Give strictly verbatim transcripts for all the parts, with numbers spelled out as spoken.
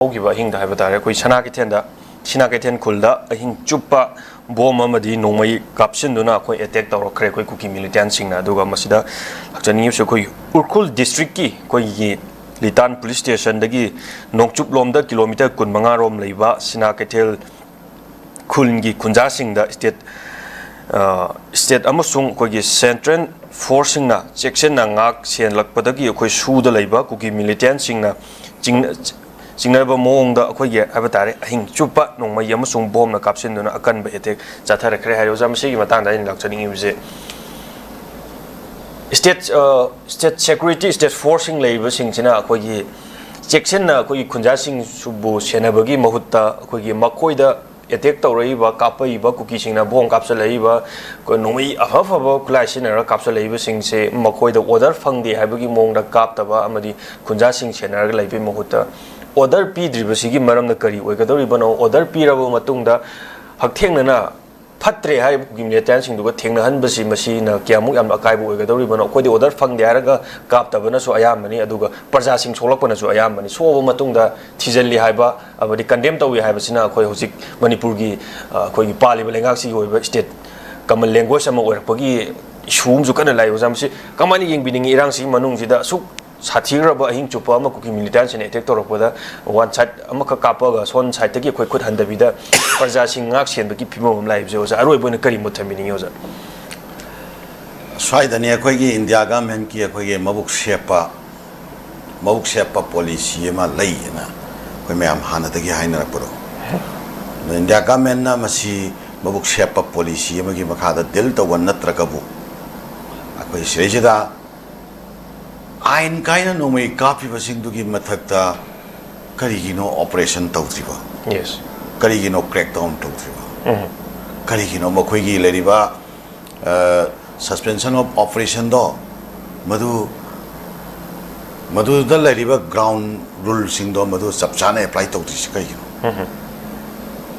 ꯍꯧꯈꯤꯕ ꯑꯍꯤꯡꯗ ꯍꯥꯏꯕ ꯇꯥꯔꯦ, ꯑꯩꯈꯣꯏ ꯁꯅꯥ ꯀꯩꯊꯦꯜꯗ, ꯁꯤꯅꯥ ꯀꯩꯊꯦꯜ ꯈꯨꯜꯗ ꯑꯍꯤꯡ ꯆꯨꯞꯄ ꯕꯣꯝ ꯑꯃꯗꯤ ꯅꯣꯡꯃꯩ ꯀꯥꯞꯁꯤꯟꯗꯨꯅ ꯑꯩꯈꯣꯏ ꯑꯦꯇꯦꯛ ꯇꯧꯔꯛꯈ꯭ꯔꯦ ꯑꯩꯈꯣꯏ ꯀꯨꯀꯤ ꯃꯤꯂꯤꯇꯦꯟꯁꯤꯡꯅ꯫ ꯑꯗꯨꯒ ꯃꯁꯤꯗ ꯂꯥꯛꯆꯅꯤꯡꯉꯤꯕꯁꯤ ꯑꯩꯈꯣꯏ ꯎꯈ꯭ꯔꯨꯜ ꯗꯤꯁꯇ꯭ꯔꯤꯛꯀꯤ ꯑꯩꯈꯣꯏꯒꯤ ꯂꯤꯇꯥꯟ ꯄꯨꯂꯤꯁ ꯁ꯭ꯇꯦꯁꯟꯗꯒꯤ ꯅꯣꯡꯆꯨꯞꯂꯣꯝꯗ ꯀꯤꯂꯣꯃꯤꯇꯔ ꯀꯨꯟꯃꯉꯥ ꯔꯣꯝ ꯂꯩꯕ ꯁꯤꯅꯥ ꯀꯩꯊꯦꯜ ꯈꯨꯜꯒꯤ ꯈꯨꯟꯖꯥꯁꯤꯡꯗ ꯁ꯭ꯇꯦꯠ, ꯑ, ꯁ꯭ꯇꯦꯠ ꯑꯃꯁꯨꯡ ꯑꯩꯈꯣꯏꯒꯤ ꯁꯦꯟꯇ꯭ꯔꯦꯜ ꯐꯣꯔꯁꯁꯤꯡꯅ ꯆꯦꯛꯁꯤꯟꯅ ꯉꯥꯛ ꯁꯦꯜꯂꯛꯄꯗꯒꯤ ꯑꯩꯈꯣꯏ ꯁꯨꯗ ꯂꯩꯕ ꯀꯨꯀꯤ ꯃꯤꯂꯤꯇꯦꯟꯁꯤꯡꯅ ꯆꯤꯡ-, ꯆꯤꯡꯅꯕ ꯃꯑꯣꯡꯗ ꯑꯩꯈꯣꯏꯒꯤ ꯍꯥꯏꯕ ꯇꯥꯔꯦ, ꯑꯍꯤꯡ ꯆꯨꯞꯄ ꯅꯣꯡꯃꯩ ꯑꯃꯁꯨꯡ ꯕꯣꯝꯅ ꯀꯥꯞꯁꯤꯟꯗꯨꯅ ꯑꯀꯟꯕ ꯑꯦꯇꯦꯛ ꯆꯠꯊꯔꯛꯈ꯭ꯔꯦ ꯍꯥꯏꯔꯦ꯫ ꯑꯣꯖꯥ, ꯃꯁꯤꯒꯤ ꯃꯇꯥꯡꯗ ꯑꯩꯅ ꯂꯥꯛꯆꯅꯤꯡꯉꯤꯕꯁꯦ, ꯁ꯭ꯇꯦꯠ, ꯑ, ꯁ꯭ꯇꯦꯠ ꯁꯦꯀ꯭ꯌꯨꯔꯤꯇꯤ, ꯁ꯭ꯇꯦꯠ ꯐꯣꯔꯁꯁꯤꯡ ꯂꯩꯔꯤꯕꯁꯤꯡꯁꯤꯅ ꯑꯩꯈꯣꯏꯒꯤ ꯆꯦꯛꯁꯤꯟꯅ ꯑꯩꯈꯣꯏꯒꯤ ꯈꯨꯟꯖꯥꯁꯤꯡꯕꯨ ꯁꯦꯟꯅꯕꯒꯤ ꯃꯍꯨꯠꯇ ꯑꯩꯈꯣꯏꯒꯤ ꯃꯈꯣꯏꯗ ꯑꯦꯇꯦꯛ ꯇꯧꯔꯛꯏꯕ, ꯀꯥꯞꯄꯛꯏꯕ ꯀꯨꯀꯤꯁꯤꯡꯅ ꯕꯣꯝ ꯀꯥꯞꯁꯤꯜꯂꯛꯏꯕ, ꯑꯩꯈꯣꯏ ꯅꯣꯡꯃꯩ ꯑꯐ ꯑꯐꯕ ꯈꯨꯠꯂꯥꯏ ꯁꯤꯖꯤꯟꯅꯔꯒ ꯀꯥꯞꯁꯤꯜꯂꯛꯏꯕꯁꯤꯡꯁꯦ ꯃꯈꯣꯏꯗ ꯑꯣꯔꯗꯔ ꯐꯪꯗꯦ ꯍꯥꯏꯕꯒꯤ ꯃꯑꯣꯡꯗ ꯀꯥꯞꯇꯕ ꯑꯃꯗꯤ ꯈꯨꯟꯖꯥꯁꯤꯡ ꯁꯦꯟꯅꯔꯒ ꯂꯩꯕꯒꯤ ꯃꯍꯨꯠꯇ ꯑꯣꯔꯗꯔ ꯄꯤꯗ꯭ꯔꯤꯕꯁꯤꯒꯤ ꯃꯔꯝꯅ ꯀꯔꯤ ꯑꯣꯏꯒꯗꯧꯔꯤꯕꯅꯣ? ꯑꯣꯔꯗꯔ ꯄꯤꯔꯕ ꯃꯇꯨꯡꯗ ꯍꯛꯊꯦꯡꯅꯅ ꯐꯠꯇ꯭ꯔꯦ ꯍꯥꯏꯔꯤꯕ ꯀꯨꯀꯤ ꯃꯤꯂꯤꯇꯦꯟꯁꯤꯡꯗꯨꯒ ꯊꯦꯡꯅꯍꯟꯕꯁꯤ ꯃꯁꯤꯅ ꯀꯌꯥꯃꯨꯛ ꯌꯥꯝꯅ ꯑꯀꯥꯏꯕ ꯑꯣꯏꯒꯗꯧꯔꯤꯕꯅꯣ? ꯑꯩꯈꯣꯏꯗꯤ ꯑꯣꯔꯗꯔ ꯐꯪꯗꯦ ꯍꯥꯏꯔꯒ ꯀꯥꯞꯇꯕꯅꯁꯨ ꯑꯌꯥꯝꯕꯅꯤ, ꯑꯗꯨꯒ ꯄ꯭ꯔꯖꯥꯁꯤꯡ ꯁꯣꯛꯂꯛꯄꯅꯁꯨ ꯑꯌꯥꯝꯕꯅꯤ꯫ ꯁꯣꯛꯑꯕ ꯃꯇꯨꯡꯗ ꯊꯤꯖꯤꯜꯂꯤ ꯍꯥꯏꯕ ꯑꯃꯗꯤ ꯀꯟꯗꯦꯝ ꯇꯧꯏ ꯍꯥꯏꯕꯁꯤꯅ ꯑꯩꯈꯣꯏ ꯍꯧꯖꯤꯛ ꯃꯅꯤꯄꯨꯔꯒꯤ, ꯑ, ꯑꯩꯈꯣꯏꯒꯤ ꯄꯥꯜꯂꯤꯕ ꯂꯩꯉꯥꯛꯁꯤꯒꯤ ꯑꯣꯏꯕ ꯁ꯭ꯇꯦꯠ ꯀꯃꯟ ꯂꯦꯡꯒ꯭ꯋꯦꯖ ꯑꯃ ꯑꯣꯏꯔꯛꯄꯒꯤ ꯏꯁꯨ ꯑꯃꯁꯨ ꯀꯟꯅ ꯂꯥꯛꯏ꯫ ꯑꯣꯖꯥ, ꯃꯁꯤ ꯀꯃꯥꯏꯅ ꯌꯦꯡꯕꯤꯅꯤꯡꯉꯤ? ꯏꯔꯥꯡꯁꯤꯒꯤ ꯃꯅꯨꯡꯁꯤꯗ ꯑꯁꯨꯛ ꯁꯥꯊꯤꯈ꯭ꯔꯕ ꯑꯍꯤꯡ ꯆꯨꯞꯄ ꯑꯃ ꯀꯨꯀꯤ ꯃꯤꯂꯤꯇꯦꯟꯁꯤꯡꯅ ꯑꯦꯇꯦꯛ ꯇꯧꯔꯛꯄꯗ, ꯋꯥꯟ ꯁꯥꯏꯠ ꯑꯃꯈꯛ ꯀꯥꯞꯄꯒ ꯁꯣꯟ ꯁꯥꯏꯠꯇꯒꯤ ꯑꯩꯈꯣꯏ ꯈꯨꯠ ꯍꯟꯗꯕꯤꯗ ꯄ꯭ꯔꯖꯥꯁꯤꯡ ꯉꯥꯛ ꯁꯦꯟꯕꯒꯤ ꯐꯤꯕꯝ ꯑꯃ ꯂꯥꯛꯏꯕꯁꯦ, ꯑꯣꯖꯥ, ꯑꯔꯣꯏꯕ ꯑꯣꯏꯅ ꯀꯔꯤ ꯃꯣꯠ ꯊꯝꯕꯤꯅꯤꯡꯉꯤ, ꯑꯣꯖꯥ? ꯁ꯭ꯋꯥꯏꯗꯅꯤ ꯑꯩꯈꯣꯏꯒꯤ ꯏꯟꯗꯤꯌꯥ ꯒꯃꯦꯟꯀꯤ ꯑꯩꯈꯣꯏꯒꯤ ꯃꯕꯨꯛ ꯁꯦꯞꯄ, ꯃꯕꯨꯛ ꯁꯦꯞꯄ ꯄꯣꯂꯤꯁꯤ ꯑꯃ ꯂꯩꯌꯦꯅ ꯑꯩꯈꯣꯏ ꯃꯌꯥꯝ ꯍꯥꯟꯅꯗꯒꯤ ꯍꯥꯏꯅꯔꯛꯄꯗꯣ꯫ ꯑꯗꯣ ꯏꯟꯗꯤꯌꯥ ꯒꯃꯦꯟꯅ ꯃꯁꯤ ꯃꯕꯨꯛ ꯁꯦꯞꯄ ꯄꯣꯂꯤꯁꯤ ꯑꯃꯒꯤ ꯃꯈꯥꯗ ꯗꯤꯜ ꯇꯧꯕ ꯅꯠꯇ꯭ꯔꯒꯕꯨ, ꯑꯩꯈꯣꯏ ꯁꯤꯗꯩꯁꯤꯗ ꯑꯥꯏꯟ ꯀꯥꯏꯅ ꯅꯣꯡꯃꯩ ꯀꯥꯞꯄꯤꯕꯁꯤꯡꯗꯨꯒꯤ ꯃꯊꯛꯇ ꯀꯔꯤꯒꯤꯅꯣ ꯑꯣꯄꯔꯦꯁꯟ ꯇꯧꯗ꯭ꯔꯤꯕ? ꯌꯦꯁ꯫ ꯀꯔꯤꯒꯤꯅꯣ ꯀ꯭ꯔꯦꯛ ꯗꯥꯎꯟ ꯇꯧꯗ꯭ꯔꯤꯕ? ꯎꯝ꯫ ꯀꯔꯤꯒꯤꯅꯣ ꯃꯈꯣꯏꯒꯤ ꯂꯩꯔꯤꯕ, ꯑ, ꯁꯁꯄꯦꯟꯁꯟ ꯑꯣꯐ ꯑꯣꯄꯔꯦꯁꯟꯗꯣ, ꯃꯗꯨ, ꯃꯗꯨꯗ ꯂꯩꯔꯤꯕ ꯒ꯭ꯔꯥꯎꯟ ꯔꯨꯜꯁꯤꯡꯗꯣ ꯃꯗꯨ ꯆꯞ ꯆꯥꯅ ꯑꯦꯄ꯭ꯂꯥꯏ ꯇꯧꯗ꯭ꯔꯤꯁꯤ ꯀꯔꯤꯒꯤꯅꯣ? ꯎꯝ꯫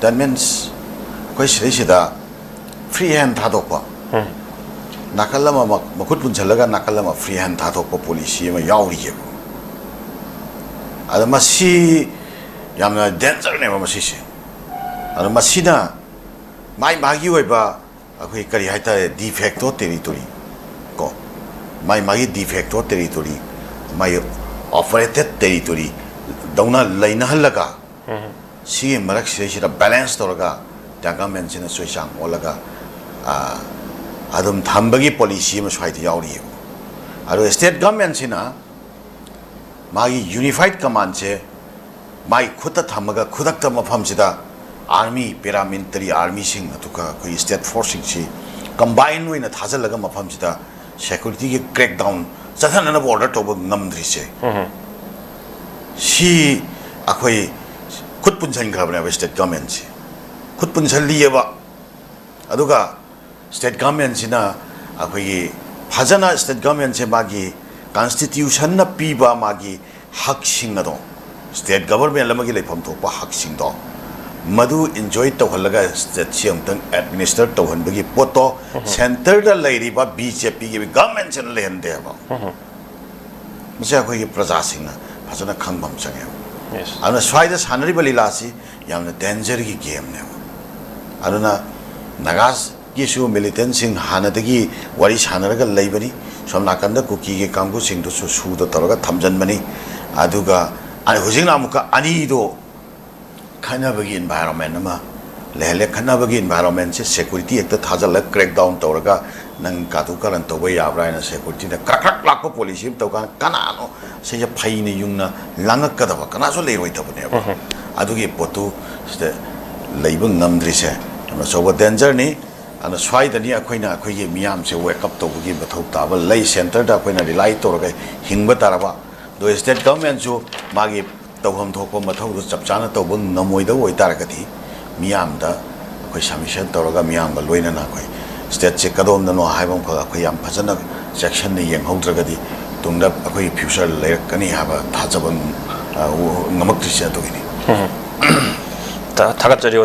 That means ꯑꯩꯈꯣꯏ ꯁꯤꯗꯩꯁꯤꯗ ꯐ꯭ꯔꯤ ꯍꯦꯟ ꯊꯥꯗꯣꯛꯄ, ꯎꯝ꯫ ꯅꯥꯀꯜ ꯑꯃ ꯃ-, ꯃꯈꯨꯠ ꯄꯨꯟꯁꯤꯜꯂꯒ ꯅꯥꯀꯜ ꯑꯃ ꯐ꯭ꯔꯤ ꯍꯦꯟ ꯊꯥꯗꯣꯛꯄ ꯄꯣꯂꯤꯁꯤ ꯑꯃ ꯌꯥꯎꯔꯤꯑꯕ꯫ ꯑꯗ ꯃꯁꯤ ꯌꯥꯝꯅ ꯗꯦꯟꯖꯔꯅꯦꯕ ꯃꯁꯤꯁꯦ꯫ ꯑꯗꯣ ꯃꯁꯤꯅ ꯃꯥꯏ ꯃꯥꯒꯤ ꯑꯣꯏꯕ, ꯑꯩꯈꯣꯏ ꯀꯔꯤ ꯍꯥꯏꯇꯥꯔꯦ, ꯗꯤꯐꯦꯛꯇꯣ ꯇꯦꯔꯤꯇꯣꯔꯤ ꯀꯣ, ꯃꯥꯏ ꯃꯥꯒꯤ ꯗꯤꯐꯦꯛꯇꯣ ꯇꯦꯔꯤꯇꯣꯔꯤ, ꯃꯥꯏ ꯑꯣꯄꯔꯦꯇꯦꯠ ꯇꯦꯔꯤꯇꯣꯔꯤ ꯗꯧꯅ ꯂꯩꯅꯍꯜꯂꯒ, ꯁꯤꯒꯤ ꯃꯔꯛꯁꯤꯗꯩꯁꯤꯗ ꯕꯦꯂꯦꯟꯁ ꯇꯧꯔꯒ ꯒꯚꯔꯟꯃꯦꯟꯁꯤꯅ ꯆꯣꯏꯆꯥꯡ ꯑꯣꯜꯂꯒ, ꯑꯥ, ꯑꯗꯨꯝ ꯊꯝꯕꯒꯤ ꯄꯣꯂꯤꯁꯤ ꯑꯃ ꯁ꯭ꯋꯥꯏꯗ ꯌꯥꯎꯔꯤꯑꯕ꯫ ꯑꯗꯣ ꯁ꯭ꯇꯦꯠ ꯒꯚꯔꯟꯃꯦꯟꯁꯤꯅ ꯃꯥꯒꯤ ꯌꯨꯅꯤꯐꯥꯏꯠ ꯀꯃꯥꯟꯁꯦ ꯃꯥꯒꯤ ꯈꯨꯠꯇ ꯊꯝꯃꯒ, ꯈꯨꯗꯛꯇ ꯃꯐꯝꯁꯤꯗ ꯑꯥꯔꯃꯤ, ꯄꯦꯔꯥꯃꯤꯂꯤꯇꯔꯤ ꯑꯥꯔꯃꯤꯁꯤꯡ, ꯑꯗꯨꯒ ꯑꯩꯈꯣꯏꯒꯤ ꯁ꯭ꯇꯦꯠ ꯐꯣꯔꯁꯁꯤꯡꯁꯤ ꯀꯝꯕꯥꯏꯟ ꯑꯣꯏꯅ ꯊꯥꯖꯤꯜꯂꯒ ꯃꯐꯝꯁꯤꯗ ꯁꯦꯀ꯭ꯌꯨꯔꯤꯇꯤꯒꯤ ꯀ꯭ꯔꯦꯛ ꯗꯥꯎꯟ ꯆꯠꯊꯅꯅꯕ ꯑꯣꯔꯗꯔ ꯇꯧꯕ ꯉꯝꯗ꯭ꯔꯤꯁꯦ, ꯁꯤ ꯑꯩꯈꯣꯏ ꯈꯨꯠ ꯄꯨꯟꯁꯤꯟꯈ꯭ꯔꯕꯅꯦꯕ ꯁ꯭ꯇꯦꯠ ꯒꯚꯔꯟꯃꯦꯟꯁꯤ꯫ ꯈꯨꯠ ꯄꯨꯟꯁꯤꯜꯂꯤꯑꯕ꯫ ꯑꯗꯨꯒ ꯁ꯭ꯇꯦꯠ ꯒꯚꯔꯟꯃꯦꯟꯁꯤꯅ ꯑꯩꯈꯣꯏꯒꯤ ꯐꯖꯅ ꯁ꯭ꯇꯦꯠ ꯒꯚꯔꯟꯃꯦꯟꯁꯦ ꯃꯥꯒꯤ ꯀꯟꯁꯇꯤꯇ꯭ꯌꯨꯁꯟꯅ ꯄꯤꯕ ꯃꯥꯒꯤ ꯍꯛꯁꯤꯡ ꯑꯗꯣ, ꯁ꯭ꯇꯦꯠ ꯒꯚꯔꯟꯃꯦꯟ ꯑꯃꯒꯤ ꯂꯩꯐꯝ ꯊꯣꯛꯄ ꯍꯛꯁꯤꯡꯗꯣ, ꯃꯗꯨ ꯏꯟꯖꯣꯏ ꯇꯧꯍꯜꯂꯒ ꯁ꯭ꯇꯦꯠꯁꯤ ꯑꯃꯨꯛꯇꯪ ꯑꯦꯗꯃꯤꯅꯤꯁꯇꯔ ꯇꯧꯍꯟꯕꯒꯤ ꯄꯣꯠꯇꯣ ꯁꯦꯟꯇꯔꯗ ꯂꯩꯔꯤꯕ ꯕꯤ ꯖꯦ ꯄꯤꯒꯤ ꯒꯚꯔꯟꯃꯦꯟꯁꯤꯅ ꯂꯩꯍꯟꯗꯦꯕ꯫ ꯃꯁꯤ ꯑꯩꯈꯣꯏꯒꯤ ꯄ꯭ꯔꯖꯥꯁꯤꯡꯅ ꯐꯖꯅ ꯈꯪꯕ ꯑꯃ ꯆꯪꯉꯦꯕ꯫ ꯑꯗꯨꯅ ꯁ꯭ꯋꯥꯏꯗ ꯁꯥꯟꯅꯔꯤꯕ ꯂꯤꯂꯥꯁꯤ ꯌꯥꯝꯅ ꯗꯦꯟꯖꯔꯒꯤ ꯒꯦꯝꯅꯦꯕ꯫ ꯑꯗꯨꯅ ꯅꯥꯒꯥꯒꯤꯁꯨ ꯃꯤꯂꯤꯇꯦꯟꯁꯤꯡ ꯍꯥꯟꯅꯗꯒꯤ ꯋꯥꯔꯤ ꯁꯥꯟꯅꯔꯒ ꯂꯩꯕꯅꯤ꯫ ꯁꯣꯝ ꯅꯥꯀꯟꯗ ꯀꯨꯀꯤꯒꯤ ꯀꯥꯡꯕꯨꯁꯤꯡꯗꯨꯁꯨ ꯁꯨꯗ ꯇꯧꯔꯒ ꯊꯝꯖꯟꯕꯅꯤ꯫ ꯑꯗꯨꯒ ꯑ-, ꯍꯧꯖꯤꯛꯅ ꯑꯃꯨꯛꯀ ꯑꯅꯤꯗꯣ ꯈꯠꯅꯕꯒꯤ ꯏꯟꯚꯥꯏꯔꯣꯟꯃꯦꯟ ꯑꯃ ꯂꯩꯍꯜꯂꯦ꯫ ꯈꯠꯅꯕꯒꯤ ꯏꯟꯚꯥꯏꯔꯣꯟꯃꯦꯟꯁꯦ ꯁꯦꯀ꯭ꯌꯨꯔꯤꯇꯤ ꯍꯦꯛꯇ ꯊꯥꯖꯤꯜꯂꯒ ꯀ꯭ꯔꯦꯛ ꯗꯥꯎꯟ ꯇꯧꯔꯒ ꯅꯪ ꯀꯥꯇꯨ ꯀꯥꯔꯟ ꯇꯧꯕ ꯌꯥꯕ꯭ꯔꯥ ꯍꯥꯏꯅ ꯁꯦꯀ꯭ꯌꯨꯔꯤꯇꯤꯅ ꯀ꯭ꯔꯛ ꯀ꯭ꯔꯛ ꯂꯥꯛꯄ ꯄꯣꯂꯤꯁꯤ ꯑꯃ ꯇꯧꯀꯥꯟꯗ ꯀꯅꯥꯅꯣ ꯁꯤꯁꯦ ꯐꯩꯅ ꯌꯨꯡꯅ ꯂꯥꯡꯉꯛꯀꯗꯕ ꯀꯅꯥꯁꯨ ꯂꯩꯔꯣꯏꯗꯕꯅꯦꯕ꯫ ꯑꯗꯨꯒꯤ ꯄꯣꯠꯇꯨ ꯁꯤꯗ ꯂꯩꯕ ꯉꯝꯗ꯭ꯔꯤꯁꯦ ꯌꯥꯝꯅ ꯑꯆꯧꯕ ꯗꯦꯟꯖꯔꯅꯤ꯫ ꯑꯗꯨꯅ ꯁ꯭ꯋꯥꯏꯗꯅꯤ ꯑꯩꯈꯣꯏꯅ ꯑꯩꯈꯣꯏꯒꯤ ꯃꯤꯌꯥꯝꯁꯦ ꯋꯦꯛ ꯑꯞ ꯇꯧꯕꯒꯤ ꯃꯊꯧ ꯇꯥꯕ ꯂꯩ꯫ ꯁꯦꯟꯇꯔꯗ ꯑꯩꯈꯣꯏꯅ ꯔꯤꯂꯥꯏ ꯇꯧꯔꯒ ꯍꯤꯡꯕ ꯇꯥꯔꯕ, ꯑꯗꯣ ꯁ꯭ꯇꯦꯠ ꯒꯚꯔꯟꯃꯦꯟꯁꯨ ꯃꯥꯒꯤ ꯇꯧꯐꯝ ꯊꯣꯛꯄ ꯃꯊꯧꯗꯨ ꯆꯞ ꯆꯥꯅ ꯇꯧꯕ ꯉꯝꯃꯣꯏꯗꯕ ꯑꯣꯏꯇꯥꯔꯒꯗꯤ, ꯃꯤꯌꯥꯝꯗ ꯑꯩꯈꯣꯏ ꯁꯕꯃꯤꯁꯟ ꯇꯧꯔꯒ ꯃꯤꯌꯥꯝꯒ ꯂꯣꯏꯅꯅ ꯑꯩꯈꯣꯏ ꯁ꯭ꯇꯦꯠꯁꯦ ꯀꯗꯣꯝꯗꯅꯣ ꯍꯥꯏꯕ ꯑꯃꯈꯛ ꯑꯩꯈꯣꯏ ꯌꯥꯝ ꯐꯖꯅ ꯆꯦꯛꯁꯤꯟꯅ ꯌꯦꯡꯍꯧꯗ꯭ꯔꯒꯗꯤ ꯇꯨꯡꯗ ꯑꯩꯈꯣꯏꯒꯤ ꯐ꯭ꯌꯨꯆꯔ ꯂꯩꯔꯛꯀꯅꯤ ꯍꯥꯏꯕ ꯊꯥꯖꯕ, ꯑ, ꯉꯝꯃꯛꯇ꯭ꯔꯤꯁꯦ ꯑꯗꯨꯒꯤꯅꯤ꯫ ꯊꯥꯒꯠꯆꯔꯤ꯫